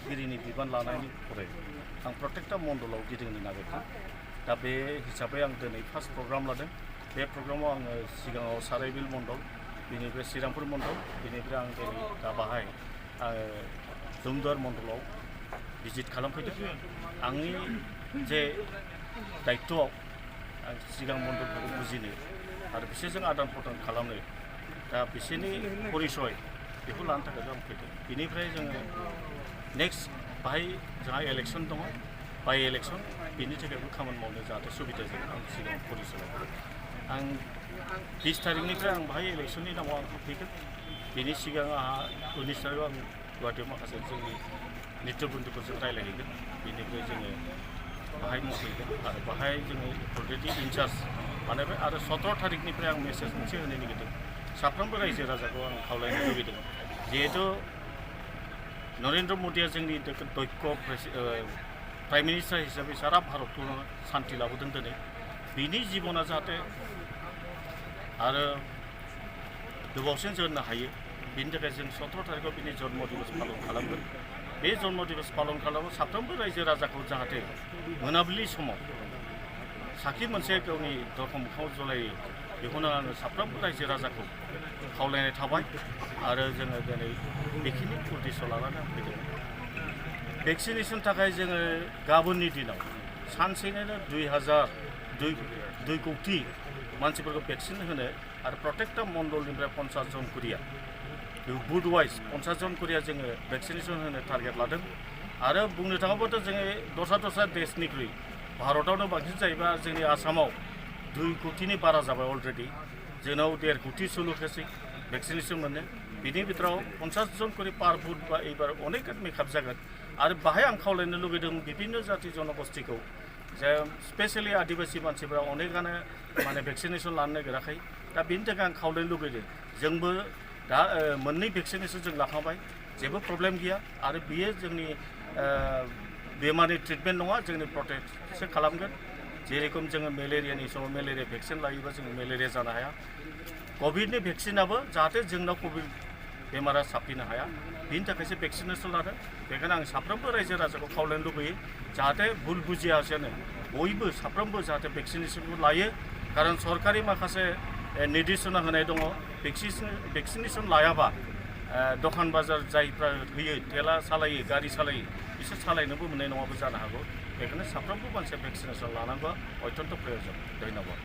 गिरिनि बिबान लानायनि परे आं प्रत्येकटा मण्डलाव गिदिंनो नागिरदों दा बे हिसाबै आं दिनै फार्स्ट प्रग्राम लादों बे प्रग्रामाव आङो सिगाङाव सारायबिल मण्डल बेनिफ्राय श्रीरामपुर मण्डल बेनिफ्राय आं दिनै दा बाहाय जुमदुवार मण्डलाव भिजिट खालामफैदों आंनि जे दायित्वआव आं सिगां मण्डलफोरखौ बुजिनो आरो बिसोरजों आदान प्रदान खालामनो दा बिसोरनि परिचय बेखौ लानो थाखाय आं फैदों बेनिफ्राय जोङो नेक्स्ट बाहाय जोंहा इलेक्सन दङ बाय इलेक्सन बेनि थाखायबो खामानि मावनो जाहाथे सुबिदा जायो आं सिगाङाव परिचय लादों आं 20 तारिखनिफ्राय आं बाहाय इलेक्सननि नामाव आं फैगोन बेनि सिगां आंहा 19 तारिखआव आं गुवाहाटीयाव माखासे जोंनि नेतृबृन्दफोरजों रायज्लायहैगोन बेनिफ्राय जोङो बाहाय मावहैगोन आरो बाहाय जोङो अलरेडि इनचार्ज बानायबाय आरो 17 तारिखनिफ्राय आं मेसेज मोनसे होनो नागिरदों साफ्रोमबो रायजो राजाखौ आं खावलायनो लुबैदों जिहेतु नरेन्द्र मदिया जोंनि दक्ष प्राइम मिनिस्टार हिसाबै सारा भारतखौ शान्ति लाबोदों दिनै बिनि जिबना जाहाथे आरो गोबावसिन जोरनो हायो बेनि थाखाय जों 17 तारिखआव बिनि जन्म दिबस पालन खालामगोन बे जन्म दिबस पालन खालामो साफ्रोमबो रायजो राजाखौ जाहाथे मोनाबिलि समाव साखि मोनसे गावनि दरखं मोखाङाव जलायो बेखौनो आङो साफ्रोमबो रायजो राजाखौ खावलायनाय थाबाय आरो जोङो दिनै बेखिनि उद्देश्य लानानै आं फैदों भेक्सिनेसन थाखाय जोङो गाबोननि दिनाव सानसेनो 2 कौटि मानसिफोरखौ भेक्सिन होनो आरो प्रत्येकटा मण्डलनिफ्राय 50 जन करिया बुथ वाइज 50 जन करिया जोङो भेक्सिनेसन होनो टारगेट लादों आरो बुंनो थाङोब्लाथ' जोङो दस्रा देशनिख्रुइ भारतआवनो बांसिन जायोबा जोंनि आसामाव 2 कौटिनि बारा जाबाय अलरेडि जोंनाव 1.5 कौटि सोलुखासै भेक्सिनेसन मोनो बिनि बिथोराव 50 जन करि पार बुथ बा एबार अनेक मेकआप जागोन आरो बाहाय आं खावलायनो लुबैदों बिभिन्न जाति जनगोष्ठीखौ जे स्पेशेलि आदिबासि मानसिफोरा अनेकानो माने भेक्सिनेसन लानो नागिराखै दा बेनि थाखाय आं खावलायनो लुबैदों जोंबो दा मोननै भेक्सिनेसन जों लाखांबाय जेबो प्रब्लेम गैया आरो बियो जोंनि बेमारनि ट्रिटमेन्ट नङा जोंनि प्रटेक्टसो खालामगोन जेरेखम जोङो मेलेरियानि समाव मेलेरिया भेक्सिन लायोबा जोङो मेलेरिया जानो हाया कभिडनि भेक्सिनाबो जाहाथे जोंनाव कभिड बेमारा साफिनो हाया बिनि थाखायसो भेक्सिनेसन लादों बेखायनो आं साफ्रोमबो रायजो राजाखौ खावलायनो लुबैयो जाहाथे भुल बुजियासेनो बयबो साफ्रोमबो जाहाथे भेक्सिनेसनखौ लायो खारन सरकारि माखासे निर्देशना होनाय दङ भेक्सिनेसन लायाबा दखान बाजार जायफ्रा होयो थेला सालायो गारि सालायो बिसोर सालायनोबो मोननाय नङाबो जानो हागौ बेखायनो साफ्रोमबो मानसिया भेक्सिनेसन लानांगौआ अत्यन्त प्रयोजन धन्यबाद।